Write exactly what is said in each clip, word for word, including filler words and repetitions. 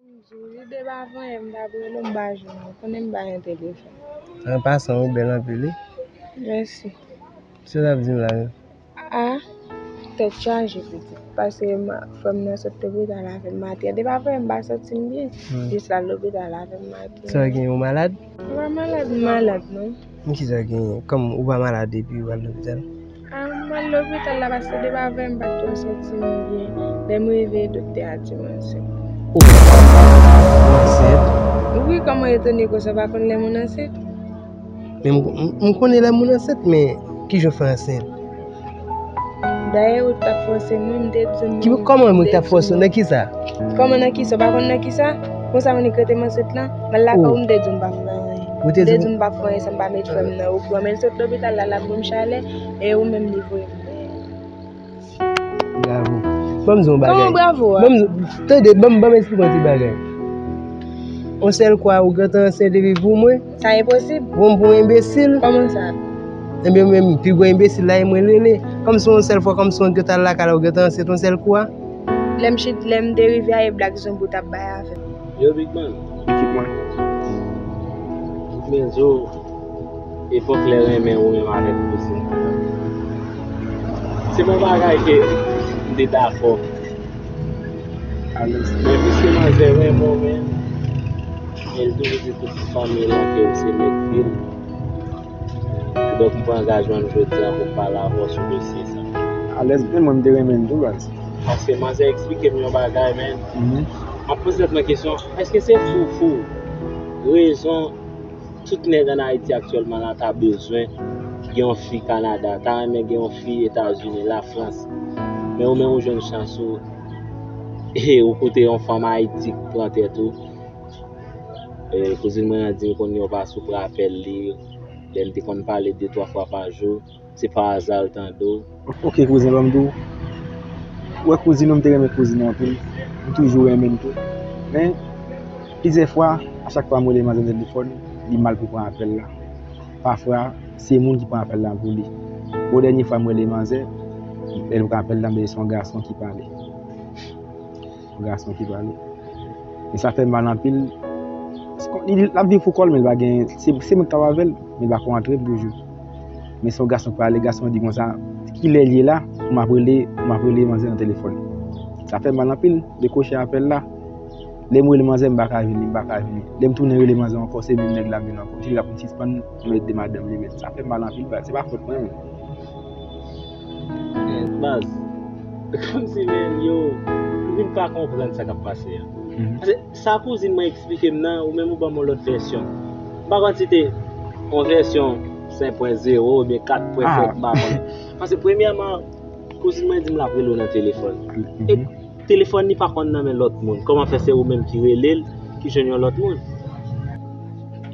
Li devan anyen, m pa rele w, m pa jwenn ou. Konnen m pa gen telefòn. An pasan, ou bèl anpil, wi. Mèsi. Sa w t ap di m la menm? A, tèt chaje, pitit. Pase frè m nan sot lopital avè m maten. Depi apre, m pa santi m byen. Jis l al lopital avè m maten. Sa gen, ou malad? M pa malad, m malad, non. Men kisa gen? Kòm ou pa malad epi ou al lopital? A, m al lopital la, paske depi apre, m pa t twò santi m byen. Lè m rive, doktè a di m ansent. Ou ansent? Wi, kòman etone konsa, ou pa konn lè moun ansent? Men m, m, m konnen lè moun ansent, men kijan w fè ansent? Dayè, ou t ap fòse mwen, m te di w. Kòman mwen t ap fòse w? Nan kisa? Kòman nan kisa? Ou pa konn nan kisa? Konsa, mwen rete m ansent lan, m al lakay ou, m te di w m pa fè anyen. Ou te di m pa fè anyen san m pa met frè m nan okouran, men l sot lopital la, l ap ban m chalè, e ou menm li voye m dèyè. Bravo. Ban m di w yon bagay. Kòman bravo a? Ban m, tande, ban m, ban m eksplike w yon ti bagay. Yon sèl kwa ou gentan ansent epi pou mwen? Sa enposib. Pran m pou yon enbesil? Kòman sa? Ebyen, menm pi gwo enbesil la, e mwen l rele. Kòmsi yon sèl fwa, kòmsi w gentan al lakay la, ou gentan ansent yon sèl kou a? Lè m chit, lè m te rive a, e Black Zombo t ap bay avè m. Yo, Big Man. Ekip mwen. Men zo, epòk lè renmen ou menm avèk kouzin mwen an. Se yon bagay ke m te dakò. Alèz. Men piske manzè renmen w menm, e l toujou di tout fanmi l lan ke w se nèg vil. Donk, m pran angajman m jodi a pou m pale avè w sou dosye sa. Alèz, men mwen, m te renmen l tou, baz. Paske manzè eksplike m yon bagay, men. M ap poze tèt mwen kesyon, èske se foufou rezon tout nèg ann Ayiti aktyèlman la ta bezwen gen yon fi Kanada, ta renmen gen yon fi Etazini, Lafrans. Men ou menm ou jwenn chans ou, e ou koute yon fanm Ayiti k pran tèt ou. E, kouzin mwen an di m konn yo pa sou rapèl li, lè n te konn pale de twa fwa pa jou, se pa aza l tande w. Ok, kouzen, ban m di w. Ou wè kouzin ou, m te renmen kouzin ou anpil. M toujou renmen l tou. Men, plizyè fwa, a chak fwa m rele manzè nan telefòn, li mal pou pran apèl la. Pafwa, se moun ki pran apèl la pou li. Bon, dènye fwa m rele manzè, lè l pran apèl la, m tande se yon gason ki pale. Yon gason ki pale. Men sa fè m mal anpil. Se kon, li, li, l ap viv pou kò l, men l pa gen, se, se mwen k ap avè l, men l pa ko antre m toujou. Men se yon gason k pale, gason an di konsa, kilè l ye la, pou m ap rele, pou m ap rele manzè nan telefòn. Sa fè m mal anpil, dekwoche apèl la. Lè m rele manzè, m pa ka vini, m pa ka vini. Lè m tounen rele manzè ankò, se menm nèg la menm ankò. Kòmsi l ap sispann mèt de madanm li menm. Sa fè m mal anpil, baz. Se pa fòt mwen menm. Men, baz, kòmsi, men, yo, m vin pa konprann sa k ap pase a. Paske sa kouzin mwen eksplike m nan, ou menm ou ban m yon lòt vèsyon. M pa konn si te yon vèsyon senk pwen zewo oubyen kat pwen senk, m pa konnen. Paske premyèman, kouzin mwen di m l ap rele w nan telefòn. E telefòn li pa konn nan men lòt moun. Kòman fè se ou menm ki rele l, ki jwenn yon lòt moun?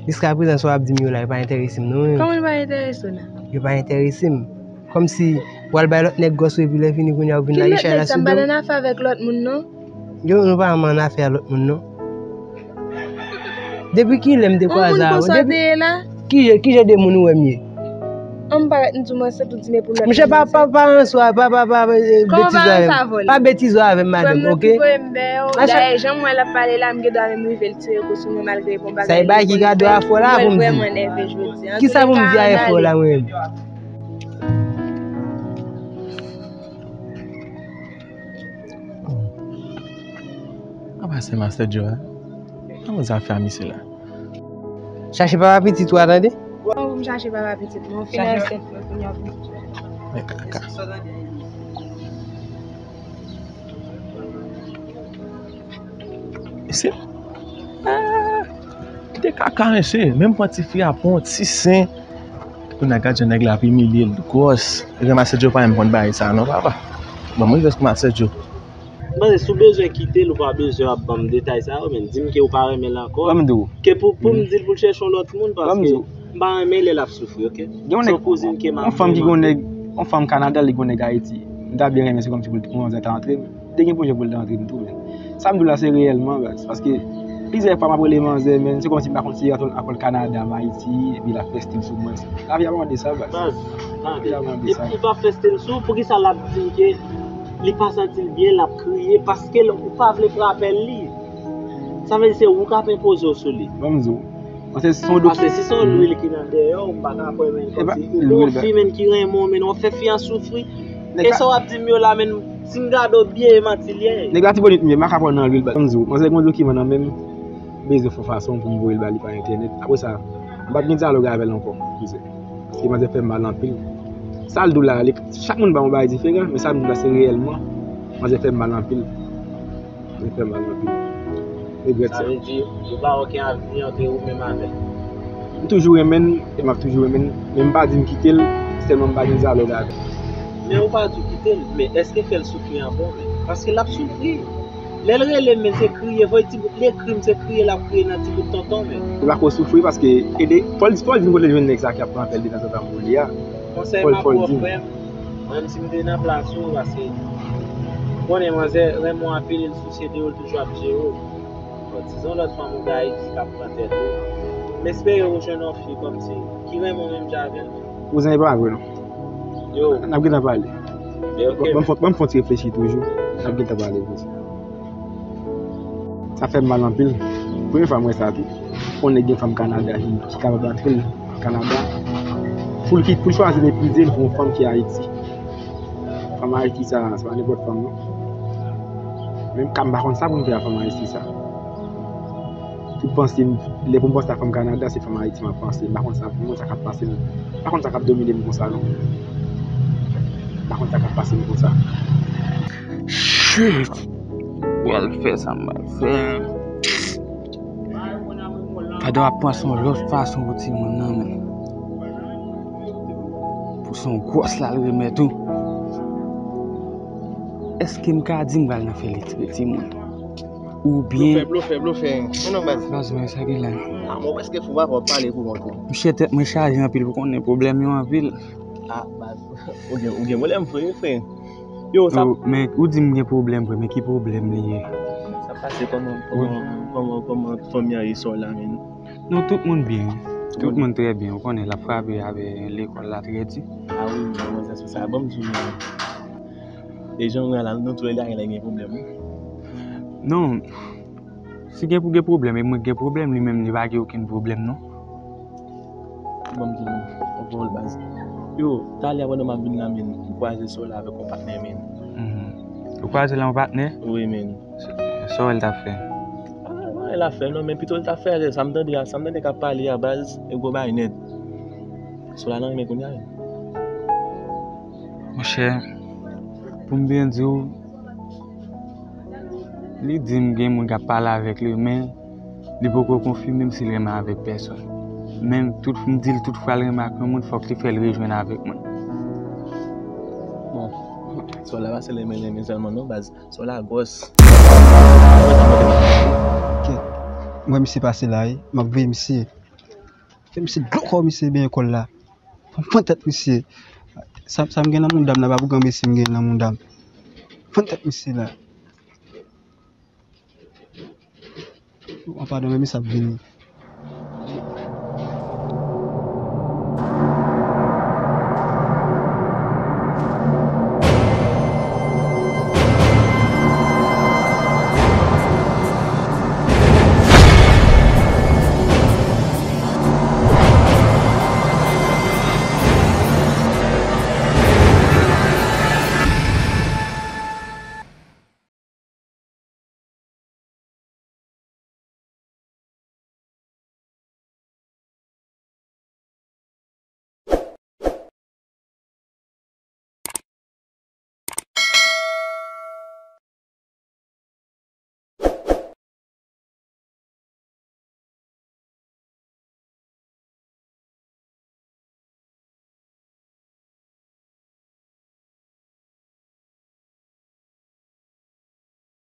Jiskaprezan, sa w ap di m yo la, yo pa enterese m, non, men. Kòman yo pa enterese w la? Yo pa enterese m. Kòmsi, w al bay lòt nèg gòs ou, epi lè fini, kounye a, ou vin lage chay la sou do m. Ki lòt nèg sa? M pa nan afè avèk lòt moun, non. Yo, nou pa ann afè a lòt moun, non. Depi kilè m te kwaze avè w? Depi ki jan, ki jan de moun ou wè m ye? An m parèt, m di w m ansent, ou di men pou lòt moun. Monchè, pa, pa, pa answa, pa, pa, pa, pa, eh, betize avè m. Pa betize avè m, madanm, ok? Frè m nan ki voye m dèyè w. Dayè, jan m wè l ap pale la, m gen dwa menm rive l tire kou sou mwen malgre bon bagay. Sa e bagay ki ka dwe a fò la pou m di. Mwen vrèman nève jodi a. Kisa pou m di a e fò la, mwen menm? Apa se Master Joe a? Kòman zafè a misye la? Chache papa pitit ou a, tande? Bon, pou m chache papa pitit mwen, ou fin ansent mwen, kounye a pou m. Men kaka. Mesye. Ah, kite kaka, mesye. Menm pran tifi a, pran ti sen. Kounye a gad jan nèg la ap imilye l, gwòs. Ebyen, Master Joe pa menm konn bagay sa non, papa. Ban mwen rès pou Master Joe. Manzè, si w bezwen kite l, ou pa bezwen ap ban m detay sa yo, men di m ke ou pa renmen l ankò. Ban m di w. Ke pou, pou m di l pou l chèche yon lòt moun, paske m pa renmen lè l ap soufri, ok? Se yon kouzin ke m ap renmen. Yon fanm ki gon nèg, yon fanm Kanada, li gon nèg Ayiti. M ta byen renmen, se kòmsi pou l, pou manzè ta antre m. Te gen pwojè pou l ta antre m tou, men. Sa m di w la, se reyèlman, baz, paske plizyè fwa m ap rele manzè, men se kòmsi m pa konn si l ap al Kanada, m Ayiti, epi l ap fè stil sou mwen. Lavi a pa mande sa, baz. Baz, lavi a pa mande sa. Epi l pa fè stil sou, poukisa l ap di m ke li pa santi l byen, l ap kriye, paske l, ou pa vle pran apèl li? Sa vle di se ou k ap enpoze w sou li. Ban m di w. Paske si se yon dok- Paske si se yon lwil ki nan dèyè w, m pa ka kwè, men, kòmsi yon fi, men, ki renmen w, men, w ap fè fi a soufri. E sa w ap di m yo la, men, si m gade w byen, e manti l ye. Nèg la ti bonit, men, m pa ka pran nan lwil, ban m di w. Manzè gen yon dokiman nan men m, m bezwen fè yon fason pou m voye l ba li pa entènèt. Apre sa, m pa t gen dyalòg avè l ankò, manzè. Paske manzè fè m mal anpil. Sa l di w la, li, chak moun ba yon bagay diferan, men sa l di w la, se reyèlman, manzè fè m mal anpil. Li fè mal anpil. Regrèt sa. Sa vle di, ou pa wè okenn avni ant ou menm avè l? M toujou renmen l, e m ap toujou renmen l, men m pa di m kite l, sèlman m pa gen dyalòg avè l. Men ou pa di w kite l, men èske fè l soufri an bon, men? Paske l ap soufri. Lè l rele m, men se kriye, voye ti bout, li ekri m, se kriye l ap kriye nan ti bout tonton, men. Li pa ko soufri paske, e de, fò l, fò l di m kote l jwenn nèg sa ki ap pran apèl de tanzantan pou li a. Konsèy m ap ba w, frè m, menm si m te nan plas ou, paske ou konnen manzè renmen w anpil, li sousye de ou, li toujou ap jere w. Bon, si se yon lòt fanm ou gen Ayiti k ap pran tèt ou, m espere ou jwenn yon fi kòmsi ki renmen w menm jan avè l. Kouzen, e pa vre non. Yo. N ap gentan pale. Men ok. Ban m fè, ban m fè yon ti reflechi toujou. N ap gentan pale, kouzen. Sa fè m mal anpil. Premye fwa m wè sa tou. Yon nèg gen fanm Kanada ki, ki kapab antre l Kanada. Pou l ki, pou l chwazi meprize l pou yon fanm ki Ayiti. Fanm Ayiti sa, se pa nenpòt fanm non. Menm ka m pa konn sa pou m fè a fanm Ayiti sa. Tout panse m, lè pou m panse a fanm Kanada, se fanm Ayiti m ap panse. M pa konn sa pou mwen, sa k ap pase m. M pa konn sa k ap domine m konsa non. M pa konn sa k ap pase m konsa. Shit! Pral fè sa m pral fè. Pandan w ap panse yon lòt fason pou timoun nan, men. Pou se yon gwòs la l remèt ou. Èske m ka di m pral nan fè li tire timoun? Oubyen blofè, blofè, blofè. Ou non, baz? Baz, men sa ki la. Ah, mwen prèske fou, papa, w ap pale pou mwen tou. Monchè, tèt mwen chaje anpil, ou konnen pwoblèm yo anpil. Ah, baz. Ou gen, ou gen pwoblèm, frè, frè. Yo, sa. Oh, men ou di m gen pwoblèm, frè, men ki pwoblèm li ye? Sa pase kòman, kòman, kòman, kòman fanmi an ye sou la, men? Non, tout moun byen. Tout moun trè byen. Ou konnen, l ap frape avè lekòl la trè di. Ah wi, mwen, mwen, se sa. Ban m di w, e jan w wè la, nou tou lè la, gen pwoblèm, wi. Non. Si gen pou gen pwoblèm, e mwen gen pwoblèm, li menm li pa gen okenn pwoblèm non. Ban m di nou, yon pawòl baz. Yo, talè a pandan m ap vin la, men, m kwaze sou la avèk yon patnè, men. Mhm. Ou kwaze la yon patnè? Wi, men. Sa w wè l t ap fè? Ah, anyen l ap fè non, men pito l t ap fè sa m tande a, sa m tande k ap pale a baz, e gwo bagay nèt. Sou la nan renmen kounye a, wi. Monchè, pou m byen di w, li di m gen moun k ap pale avèk li, men li poko konfime m si l renmen avèk pèsonn. Men tout, m di l tout fwa l renmen ak yon moun, fòk li fè l rejwenn avèk mwen. Bon, sou la pa se renmen, renmen sèlman non, baz. Sou la gwòs. Kèt. Mwen misye pase la, wi. M ap veye misye. Fè misye dlo kò misye byen kò l la. Fann tèt misye. Sa, sa m gen nan mouda m la, pa pou granmesi m gen nan mouda m. Fann tèt misye la. An padon, men misye ap vini.